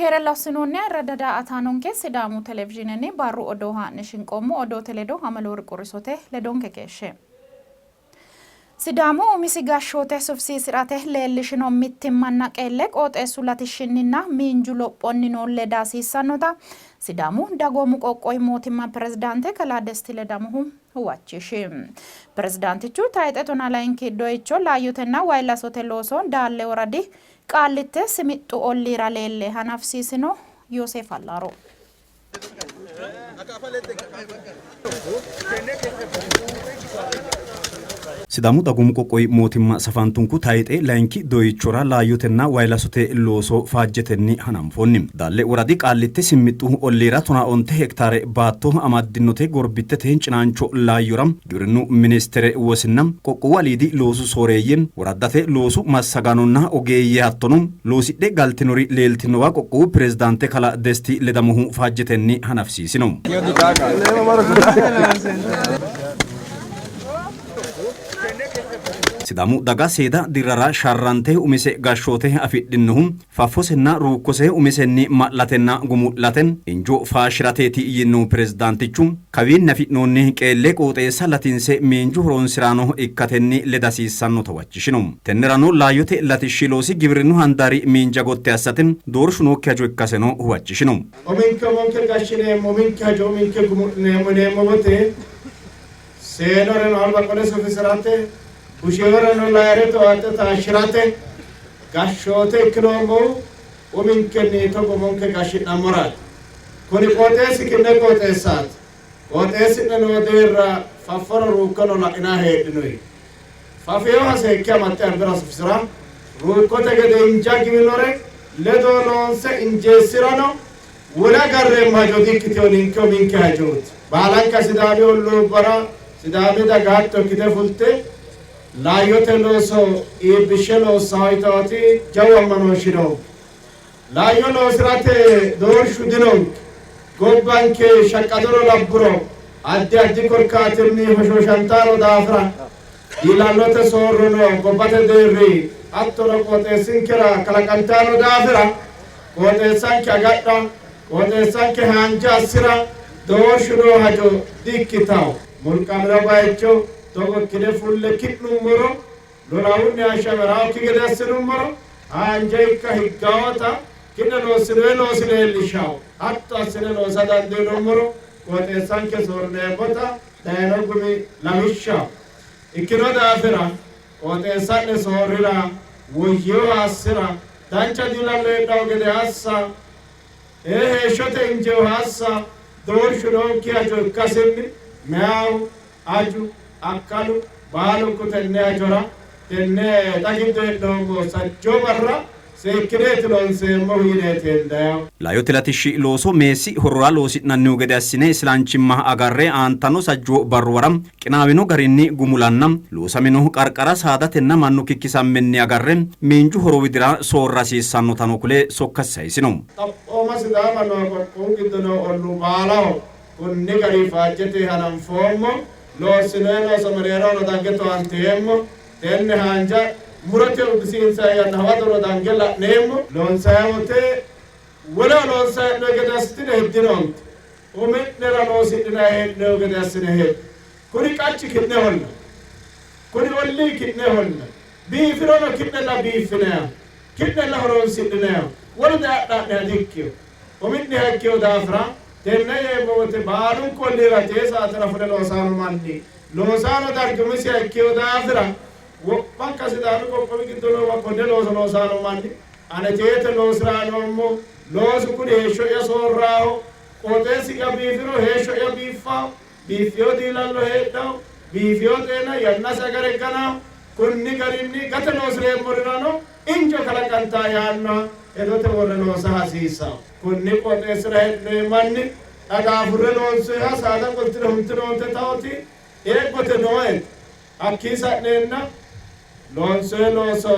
Keere lossinoonni ayirradda daa''ataanonke Sidaamu Televizhiinenni barru odoo haa'ne shinqoommo odoote ledo Amaloori Qurrisote ledonke keeshshe. Sidaamu umisi gashshoote sufisiisi'rate leellishino mittimmanna qeelle qooxeessu latishshinninna miinju lophonnino leda hasiissannota Sidaamu Dagoomu Qoqqowi Mootimma Pirezidaante Kalaa Desti Ledamohu huwachishi. Pirezidaantichu tayxe tonaa layinki doyicho laayyotenna wayilasote looso Daalle woradi Qaallitte Simixxu olliira leelle hanafisiisino. Yooseef Allaaro. Sidaamu Dagoomu Qoqqowi Mootimma safantunku tayxe layinki doyichora laayyotenna wayilasote looso faajjetenni hananfoonni. Daalle woradi Qaallitte Simmixxu olliira 15 hektaare baatto amaddinote gorbittete cinaancho laayyora Gibrinnu ministere wosinna, qoqqowu aliidi loosu sooreeyye, woraddate loosu massagaanonna ogeeyye hattono loosidhe galtinori leeltinowa qoqqowu pirezidaante kalaa Desti Ledamohu faajjetenni hanafisiisino. Sidaamu daga seeda dirrara sharrante umise gashshoote afidhinohu Faffosenna ruukkose umisenni ma'latenna gumu'late injo faashi'rateeti yiinohu pirezidaantichu, kawiinni afi'noonni qeelle qooxeessa latinse miinju horonsi'raano ikkatenni leda hasiissannota huwachishino. Tennerano laayyote latishshi loosi gibrinnu handaari miinja gotti assate doorshu nookki hajo ikkaseno huwachishino. Uminke umonke gashshineemmo, uminke hajo uminke gumu'lineemmo yineemmo wote seenoreno alba qole sufisi'rate, busheyoreno layi're towaxxe taashshi'rate Gashshoote ikkinoommohu uminkenni togo umonke gashshi'nammoraati. Kuni qooxeessi ki'ne qooxeessaati. Qooxeessi'ne noo deerra fafforo ruukkono la'inanni heedhinoyi. Fafinoha seekke amaxxe albira sufisi'ra, ruukkote gede inja giwinore ledo loonse injeessi'rano wole agarreemmo hajo di-ikkitino, ninke uminke hajooti. Baalanka Sidaami olluubbara Sidaami daga hatto ikkite fulte Laayyote looso iibbishshe loossanno yitannoti jawu ammanooshshi noonke. Laayyo loosi'rate doorshu dinonke. Gobbanke shaqqadono labburo addi addi korkaatinni hoshooshantanno daafira diilallote soorrono gobbate deerri hattono qooxeessinkera kalaqantanno daafira qooxeessanke agadha, qooxeessanke haanja assi'ra doorshu noo hajo di-ikkitanno. Mulqamino baycho Togo ikkine fulle ki'nummoro, lolahunni hashamarannokki gede assinummoro, haanja ikka higgawota ki'ne loossinoyi loosi leellishanno. Hatto assine loosa dandiinummoro qooxeessanke soorrineemmota dayino gumi lawishshaho. Ikkino daafira qooxeessa'ne soorrira, woyyinoha assi'ra, dancha diilallo heedhanno gede assa, ee heeshshote injeewoha assa doorshu nookki hajo ikkasinni meyahu, Aju, akkalu, baalunku tenne hajora tenne xa giddo hee'noommo sajjoo barra seekkineeti loonseemmohu yineeti hendayihu. Laayyote latishshi looso meessi horora loosi'nannihu gede assine isilanchimma agarre aantanno sajjoo barruwara qinaawino garinni gumulanna loosamino qarqara saadatenna mannu kikkisammenni agarre miinju horo widira soorra hasiissannotano kule sokkasi sayisino. Xaphooma Sidaama noo qoqqowu giddo noo olluu baalaho Kunni garinni faajjete hananfoommo loossinoyi looso mereerono dange towaanteemmo. Tenne haanja murote uddisiinsanni yanna hawadono dange la'neemmo. Loonsanni wote woleho loonsanni hee'noonni gede assitine heddinoonte. Umi'nera loosidhinanni hee'noonni gede assine hedde. Kuni qachi ki'neholla. Kuni ollii ki'neholla. Biifirono ki'nella biiffinanniho. Ki'nella horoonsidhinanniho. Wolu daye adha'neha dikkino. Umi'neha ikkino daafira, tenne yeemmo wote baalunku olliira tee saatera fule loosanno manni loosanno dargi umisiha ikkino daafira, wo'manka Sidaami qoqqowi giddo noowa konne looso loosanno manni ane teete loosi'ranni noommo, loosu kuni heeshsho'ya soorrannoho, qooxeessi'ya biifiro heeshsho'ya biiffanno, biiffino diilallo heedhanno, biifino xeena yannasi agare gananno, kunni garinni gate loosi'reemmorirano injo kalaqantanno yaannoha hedote worre loosa hasiissanno. Konni qooxeessira heedhinoyi manni xa daafurre loonsoyiha saada qoltine huntinoonte taoti eeggote nooete. Hakkii sa'neenna loonsoyi looso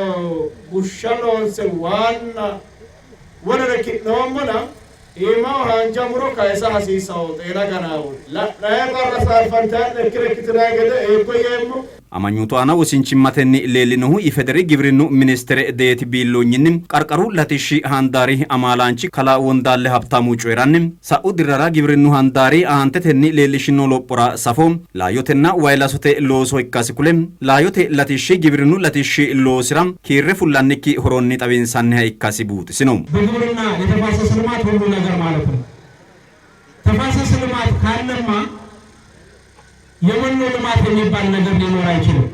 bushsha loonse waanna wolere ki'noommona iimaho haanja muro kayisa hasiissanno xeena ganaawe. La'nayi barra saalfantaya'nekkire ikkitinanni gede eeggo yeemmo. Amanyootu aana wosinchimmatenni leellinohu IFEDERI Gibrinnu Ministere Deeti biilloonyinni qarqaru latishshi handaari amaalaanchi kalaa Wondaalle Habtaamu coyi'ranni, sa'u dirrara gibrinnu handaari aantetenni leellishino lophora safo laayyotenna wayilasote looso ikkasi kule, laayyote latishshi gibrinnu latishshi loosira kiirre fullannikki horonni xawinsanniha ikkasi buuxisino. በግብርና የተፋሰስ ልማት ሁሉ ነገር ማለት ነው። ተፋሰስ ልማት ካለማ የመኖ ልማት የሚባል ነገር ሊኖር አይችልም።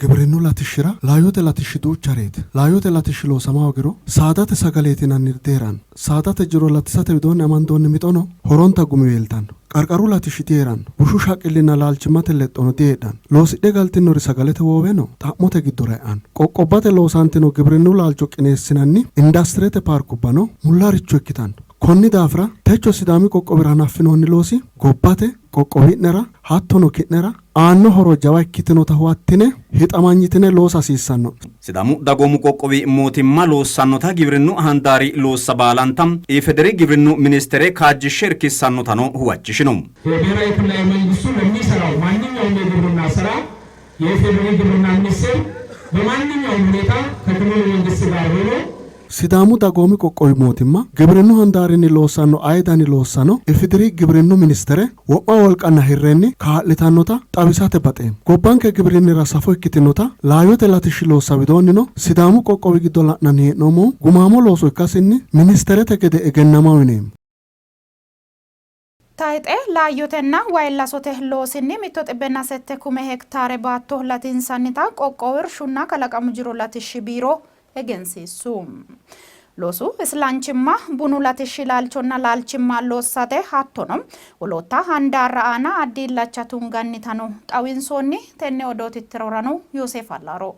Gibrinnu latishshira laayyote latishshi duuchareeti. Laayyote latishshi loosama hoogiro saadate sagaleeti yinanniri dihee'ranno. Saadate jiro latisate widoonni amandoonni mixono horonta gumiweeltanno. Qarqaru latishshi dihee'ranno. Bushu shaqqillinna laalchimmate lexxono diheedhanno. Loosidhe galtinori sagalete wooweno xa'mote giddora e'anno. Qoqqobbate loosantino gibrinnu laalcho qineessinanni industirete paarkubbano mullaricho ikkitanno. Konni daafira techo Sidaami qoqqowira hanaffinoonni loosi gobbate, qoqqowi'nera hattono ki'nera aanno horo jawa ikkitinota huwattine hixamanyitine loosa hasiissanno'ne. Sidaamu Dagoomu Qoqqowi Mootimma loossannota gibrinnu handaari loossa baalanta IFEDERI Gibrinnu Ministere kaajjishshe irkissannotano huwachishino. የብሔራዊ ክልላዊ መንግስቱ ለሚሰራው ማንኛውም የግብርና ስራ የኢፌዴሪ ግብርና ሚኒስቴር በማንኛውም ሁኔታ ከክልሉ መንግስት ጋር ሆኖ Sidaamu Dagoomi Qoqqowi Mootimma gibrinnu handaarinni loossanno aye dani loossano IFDR Gibrinnu Ministere wo'ma wolqanna hirrenni kaa'litannota xawisate baxeemmo. Gobbanke gibrinnira safo ikkitinota laayyote latishshi loossa widoonnino Sidaamu qoqqowi giddo la'nanni hee'noommohu gumaamo looso ikkasinni ministerete gede egennamaho yineemmo. Tayxe laayyotenna wayillasote loosinni 1.8 kume hektaare baatto latinsannita qoqqowu irshunna kalaqamu jiro latishshi biiro egensiissu. Loosu islanchimma bunu latishshi laalchonna laalchimma lossate hattono wolootta handaarra aana addi illacha tungannitano xawinsoonni. Tenne odoo tittirorano Yooseef Allaaro.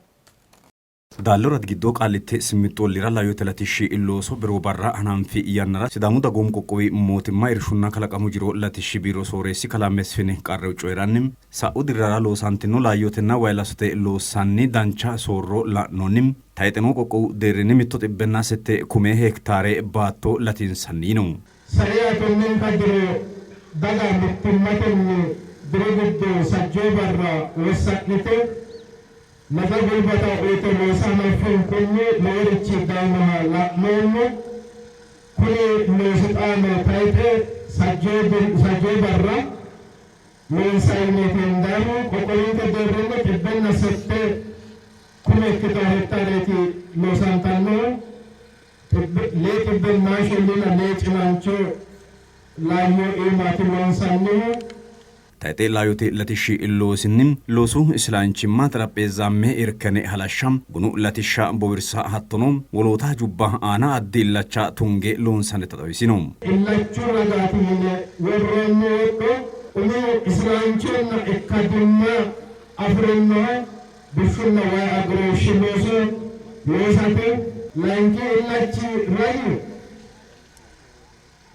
Daalle woradi giddo Qaallitte Simmixxo olliira laayyote latishshi looso beroo barra hananfi yannara Sidaamu Dagoomu Qoqqowi Mootimma Irshunna Kalaqamu Jiro Latishshi Biiro Sooreessi Kalaa Mesfin Qarrew coyi'ranni, sa'u dirrara loosantino laayyotenna wayilasote loossanni dancha soorro la'noonni. Tayxeno qoqqowu deerrinni 1.8 kume hektaare baatto latinsanni yino. Saiha tonnenka diro daga mittimmatenni diru giddo sajjoo barra wossa'nite nafa gulbata uyite loosa hanaffunkunni loworichi daynoha la'noommo. Kuni loosi xaano tayxe sajjoo barra loonsanni yineeti hendannihu. Qoqqowinke deerrinni xibbenna sette kume ikkitino hektaareeti loosantannohu. Lee xibbenna shoolina lee cinaancho laayyo iimaati loonsannihu. Tayxe laayyote latishshi loosinni loosu isilanchimma xarapheezzaame irkene halashsha, bunu latishsha bowirsa hattono woloota hajubba aana addi illacha tunge loonsannita xawisino. Illachu ragaati yine worroonni wodho umihu isilanchonna ikkadimma afi'rinoha bushshunna wayi agarooshshi looso loosate. Layinki illachi ragi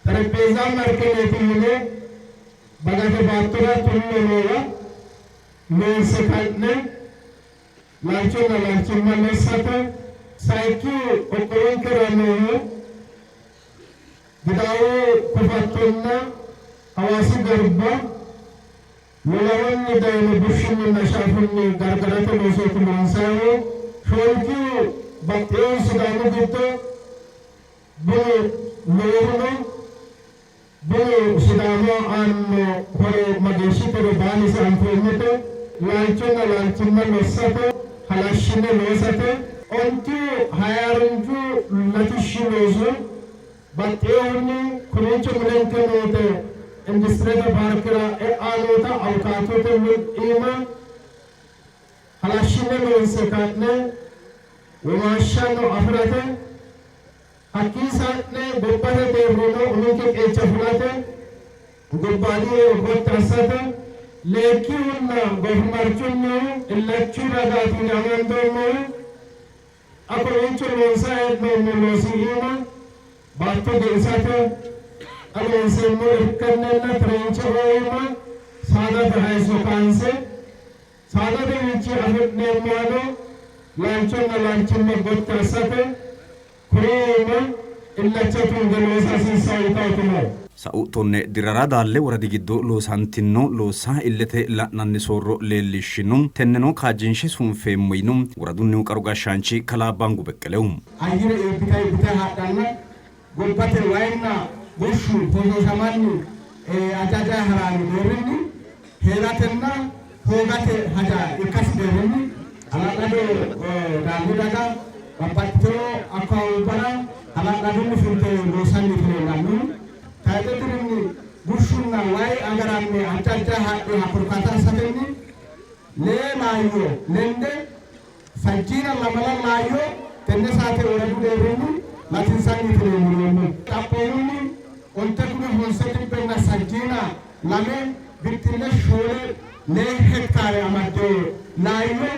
xarapheezzaame irkeneeti yine bagate baattora tullo noowa loonse ka'ne laalchonna laalchimma lossate. Sayikkihu qoqqowinkera noohu Gidaawu kofattonna Hawaasi garba lolahunni dayino bushshinninna shaafunni gargarate loosooti loonsannihu. Shoolkihu baxxinohu Sidaamu giddo bunu lowohu no. Bunu Sidaamaho aanno horo mageeshshitero baalisi anfoommote. Laalchonna laalchimma lossate halashshine loosate. Ontu hayaarunju latishshi looso baxxinohunni kowiicho mulenke noote Industirete paarkera e'a noota Awukaatote iima halashshine loonse ka'ne womaashshano afi'rate hakkii sa'ne gobbate deerrino uminke qeecha fulate gobbaadi eo gotti assate leekkihunna goofimarchunnihu illachu ragaati yine amandoommohu xa kowiicho loonsanni hee'noommo loosi iima baatto geisate xa loonseemmo irkennenna tireenche iima saadate hayisso kaanse saadatewiinni afi'neemmohano laalchonna laalchimma gotti assate kuri iima illacha tunge loosa hasiissanno yitaati nooe. Sa'u 10 dirrara Daalle woradi giddo loosantinno loossa illete la'nanni soorro leellishshino, tenneno kaajjinshe sunfeemmo yino woradunnihu qaru gashshaanchi kalaa Baangu Beqqelehu. Ayyire iibbitayi iibbitayi hadhanna gobbate wayinna bushshu hoshooshamanni ajayi ajayi haranno deerrinni hee'ratenna hoogate haja ikkasi deerrinni hala'lado Daallu daga babbaxxitino akkawaawubbara hala'ladunni fulte loossanniiti leellannohu. Tayxe dirinni bushshunna wayi agaramme adda adda hadhinoha korkaata assatenni lee laayyo lende sajjiina lamala laayyo tenne saate woradu deerrinni latinsanniiti leellinoommohu. Xaphoomunni onte kume honse xibbenna sajjiina lame bixxille shoole lee hektaare amaddino laayyo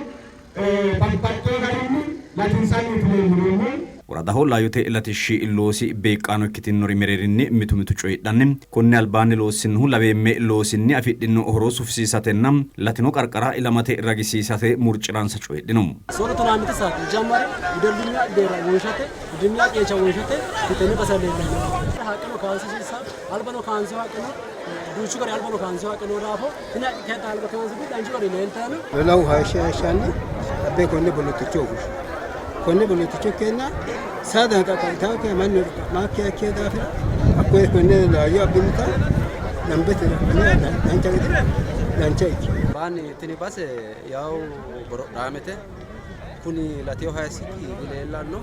babbaxxino garinni latinsanniiti leellinoommohu. Woradaho laayyote latishshi loosi beeqqaano ikkitinnori mereerinni mitu mitu coyidhanni, konni albaanni loossinnohu laweemme loosinni afidhino horo sufisiisatenna latino qarqara ilamate ragisiisate murci'ransa coyidhino. Soodo tonaa mite saate jammare wedellunya deerra wonshate wedellunya qeecha wonshate tenne basera leellanno. Haqqeno kaanse hasiissanno, albano kaansino haqqeno duuchu gari albano kaansino haqqe noo daafo tini haqqe kayinni alba kaansiti danchu gari leeltanno. Lolahu hayishshe hayishshanni abbe konne bolotticho fushshi. Konne bolotticho ikkeenna saada xaqqa'mitaakkiha mannu xaqqa'maakkiha ikkino daafira hakkoye konne laayyo abbinita dambete dancha gede dancha ikki. Baanni tini base yawu borodhaamete kuni latino hayissiki dileellanno.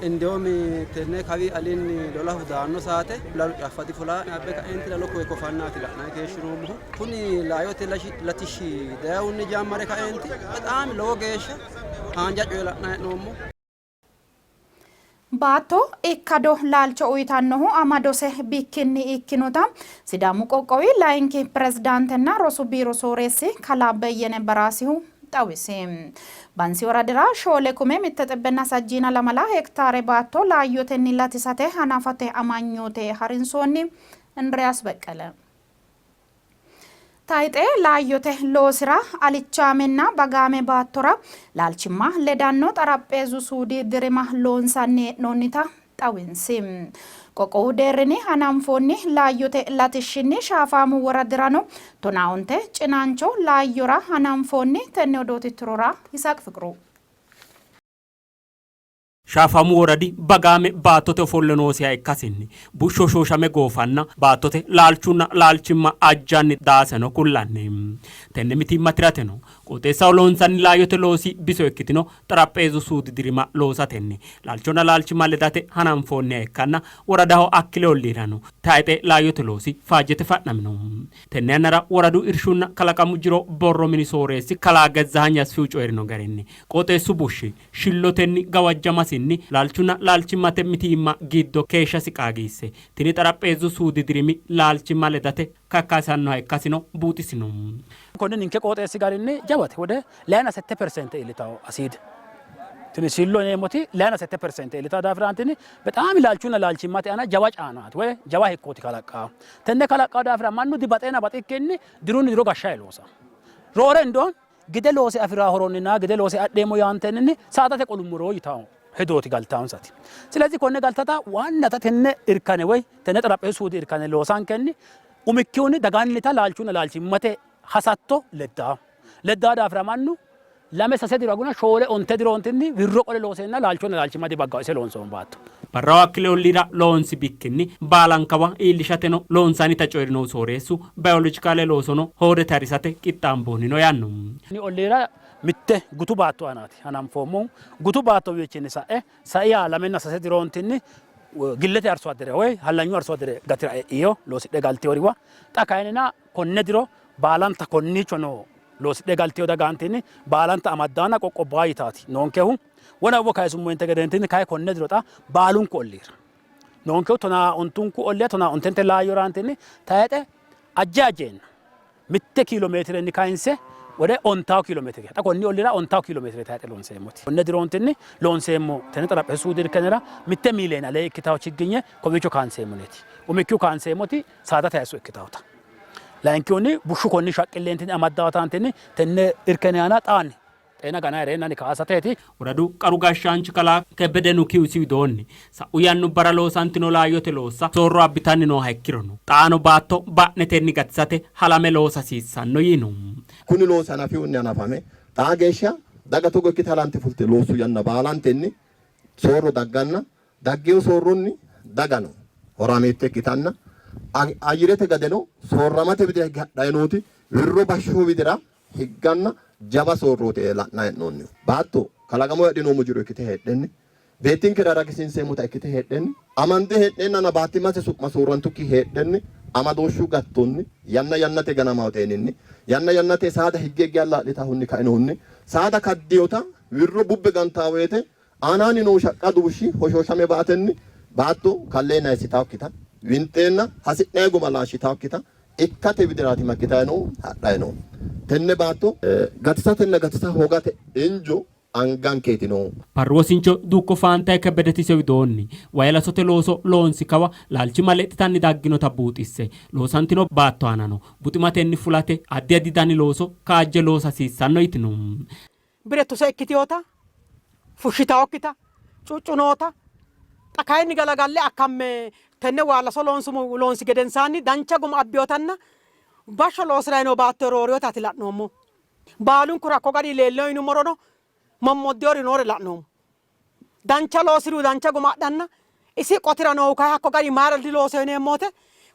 Indewumi tenne kawi alinni lolahu daanno saate lalu caffa difula abbe kaeenti lalo koye kofannaati la'nanni keeshshinoommohu. Kuni laayote latishshi dayihunni jammare kaeenti bexaami lowo geeshsha haanja coye la'nanni hee'noommo. Baatto ikkado laalcho uyitannohu amadose bikkinni ikkinota Sidaamu qoqqowi layinki pirezidaantenna rosu biiro sooreessi kalaa Beyyene Baraasihu xawisi. Bansi woradira shoole kume mitte xibbenna sajjiina lamala hektaare baatto laayyotenni latisate hanafate amanyoote harinsoonni. Indiriyaas Beqqele. Tayxe laayyote loosira alichaamenna bagaame baattora laalchimma ledanno xarapheezu suudi dirima loonsanni hee'noonnita xawinsi. Qoqqowu deerrini hananfoonni laayyote latishshinni shaafaamu woradirano tonaaonte cinaancho laayyora hananfoonni. Tenne odoo tittirora Yisaaq Fiqru. Shaafaamu woradi bagaame baattote ofolle noosiha ikkasinni bushshu hoshooshame goofanna baattote laalchunna laalchimma ajjanni daaseno kullanni. Tenne mitiimma tirateno qooxeessaho loonsanni laayyote loosi biso ikkitino xarapheezu suudi dirima loosatenni laalchonna laalchimma ledate hananfoonniha ikkanna woradaho Akkile olliirano tayxe laayyote loosi faajjete fa'namino. Tenne yannara woradu irshunna kalaqamu jiro borro mini sooreessi kalaa Gezzahanyi Asfiw coyi'rino garinni, qooxeessu bushshi shillotenni gawajjamasinni laalchunna laalchimmate mitiimma giddo keeshshasi qaagiisse, tini xarapheezzu suudi dirimi laalchimma ledate kakkayisannoha ikkasino buuxisino. Konni ninke qooxeessi garinni jawate wode leyina sette perseente iillitawo asiide. Tini siillo yineemmoti leyina sette perseente iillitawo daafira tini bexaami laalchunna laalchimmate aana jawa caanaati woy jawa hekkooti kalaqqaahu. Tenne kalaqqawo daafira mannu dibaxeena baxikkinni dirunni diro gashshayi loosa. Roore indoon gide loose afi'raa horonninna gide loose adheemmo yaantenninni saadate qolummoro yitawo hedooti galtaawonsati. Silezi konne galtata waannata tenne irkane woy tenne xarapheessu suudi irkane loosankenni umikkihunni dagannita laalchunna laalchimmate hasatto leddaa. Leddaa daafira mannu lame sase diro aguna shoole onte diroontinni wirro qole looseenna laalchonna laalchimma dibaggawo ise loonsoommo baatto. Barraho Akkile olliira loonsi bikkinni baalankawa iillishateno loonsannita coyi'rinohu sooreessu, bayolojikaale loosono hoodete harisate qixxaamboonnino yaanno. Konni olliira mitte gutu baatto aanaati hananfoommohu. Gutu baattowiichinni sa'e sai yaa lamenna sase diroontinni gillete arsoaddere woy hallanyu arsoaddere gatira e'ino loosidhe galtinoriwa xa kayinnina konne diro baalanta konniicho noo loosidhe galtino dagaantinni baalanta amaddaanna qoqqobbuwa yitaati noonkehu. Wona umo kayisummoyinte gedeentinni kayi konne diro xa baalunku olliira noonkehu tonaa ontunku olliira tonaa ontente laayyoraantinni tayixe ajje ajjeenna mitte kiilo meetirenni kayinse wode ontawo kiilo meetire xa konni olliira ontawo kiilo meetire tayixe loonseemmoti. Konne diroontinni loonseemmo tenne xarapheessu suudi irkenera mitte miiliyeene alee ikkitawo chigginye kowiicho kaanseemmoneeti. Umikkihu kaanseemmoti saadate hayisso ikkitawota. Layinkihunni bushshu konni shaqqilleentinni amaddawataantinni tenne irkene aana xaanni. Xeena gananni hee'reennanni kaasateeti. Woradu qaru gashshaanchi kalaa Kebbede Nukiu isi widoonni, sa'u yannubbara loosantino laayyote loossa soorro abbitanni nooha ikkirono, xaano baatto ba'netenni gatisate halame loosa hasiissanno yiino. Kuni loosi hanafihunni hanafame xaa geeshsha daga togo ikkite halante fulte loossu yanna baalantenni soorro dagganna daggino soorronni dagano horaameette ikkitanna ayyirete gadeno soorramate widira higge hadhanni nooti wirro bashsho widira higganna jawa soorrooti la'nanni hee'noonnihu. Baatto kalaqamunni adhinoommo jiro ikkite heedhenni, beettinkera ragisiinseemmota ikkite heedhenni, amande hee'neennana baattimmase su'ma soorrantukki heedhenni, amadooshshu gattonni, yanna yannate ganamawo xeeninni, yanna yannate saada higge higge allaa'litahunni kainohunni saada kaddinota wirro bubbe gantanno woyte aanaanni noo shaqqadu bushshi hoshooshame ba''atenni baatto kalleenna hayissitanokkita, winxeenna hasi'nanni guma laashshitanokkita ikkate widiraati makkitanni noohu, hadhanni noohu. Tenne baatto gatisatenna gatisa hoogate injo angankeeti noohu. Barru wosincho Dukko Faantaye Kebbedeti ise widoonni, wayilasote looso loonsi kawa laalchimma lexxitanni dagginota buuxisse, loosantino baatto aanano buximatenni fulate addi addi dani looso kaajje loosa hasiissanno yitino. Bire tuse ikkitinota, fushshitinokkita, cuccunoota, xa kayinni galagalle akkamme tenne waallaso loonsummo loonsi gedensaanni dancha guma abbinotanna bashsho loosi'ranni noo baatto roorinotaati la'noommohu. Baalunkura hakko garinni leellino yinummorono mommoddinori noore la'noommo. Dancha loosirihu dancha guma adhanna isi qotira noohu kayi hakko garinni mayira diloosino yineemmo wote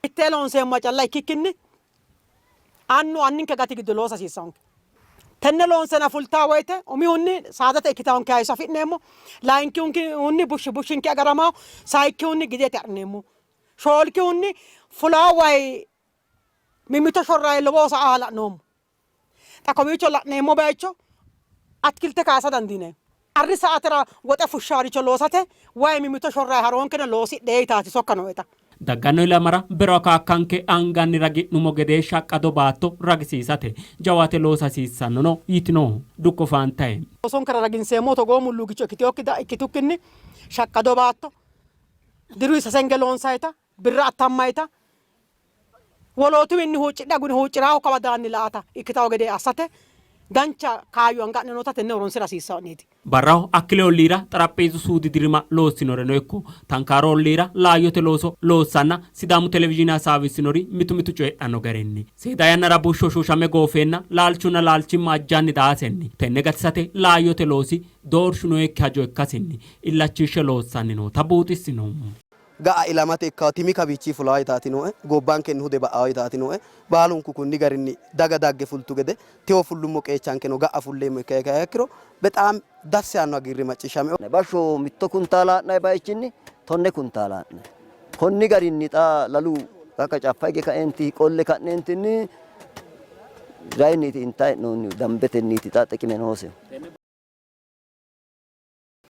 mittee loonseemmoha calla ikkikkinni annu anninke gati giddo loosa hasiissannonke. Tenne loonsena fultanno woyte umihunni saadate ikkitannonke hayisso afi'neemmo, layinkihunni bushshu bushshinke agaramanno, sayikkihunni gidete adhineemmo, shoolkihunni fulawo wayi mimmito shorrayi lowo sa''a la'noommo. Xa kowiicho la'neemmo bayicho atikilte kaaysa dandiineemmo. Arri saatera woxe fushshaaricho loosate wayi mimmito shorrayi haroonkena loosidhe yitaati sokka nooeta. Dagganno ilamara bero akaakkanke anganni ragi'nummo gedee shaqqado baatto ragisiisate jawaate loosa hasiissannono yitino Dukko Faantaye. Oosonkera raginseemmohu togoo mulluugicho ikkitukkinni shaqqado baatto diruyi sasenge loonsayita, birra attammayita, wolootuwinni huuccidhe agure huucci'raahu kawa daanni la''ata ikkitanno gede assate dancha kaayyo anga'ne noota tenne horonsi'ra hasiissanno'neeti. Barraho Akkile olliira xarapheezzu suudi dirima loossinoreno ikko Tankaaro olliira laayyote looso loossanna Sidaamu Televizhiine hasaawissinori mitu mitu coyidhanno garinni, seeda yannara bushshu hoshooshamme goofeenna laalchunna laalchimma ajjanni daasenni tenne gatisate laayyote loosi doorshu nooikki hajo ikkasinni illachiishshe loossanni noota buuxissino. Ga'a ilamate ikkawo timi kawiichii fulawo yitaati nooe, gobbankenni hude ba'awo yitaati nooe. Baalunku kunni garinni daga dagge fultu gede tewo fullummo qeechankeno ga'a fulleemmo ikkiha ikkiro bexaam dassi yaanno hagiirri macciishshaminoe. Bashsho mitto kuntaala ha'nanni bayichinni tonne kuntaala ha'nanni. Konni garinni xa lalu kaka caffa hige kaeenti qolle ka'neentinni rayinniiti intanni hee'noonnihu dambetenniiti xa xiqime noosehu.